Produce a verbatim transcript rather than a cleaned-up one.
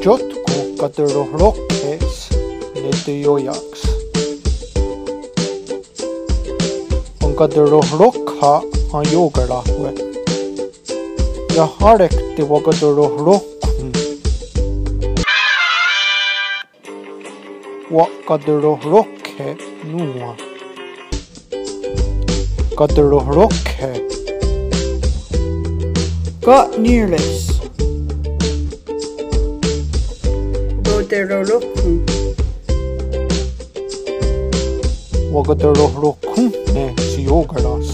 Tiótkon katerohrókhehs ne teióia'ks. Wakaterohrókha aió:karahwe. Iahà:rek tewakaterohrókhon. Wa'katerohrókhe nòn:wa. Katerohrókhe. Ka' ní:re's? Roterohrókhon. Wakaterohrókhon ne shiió:karas.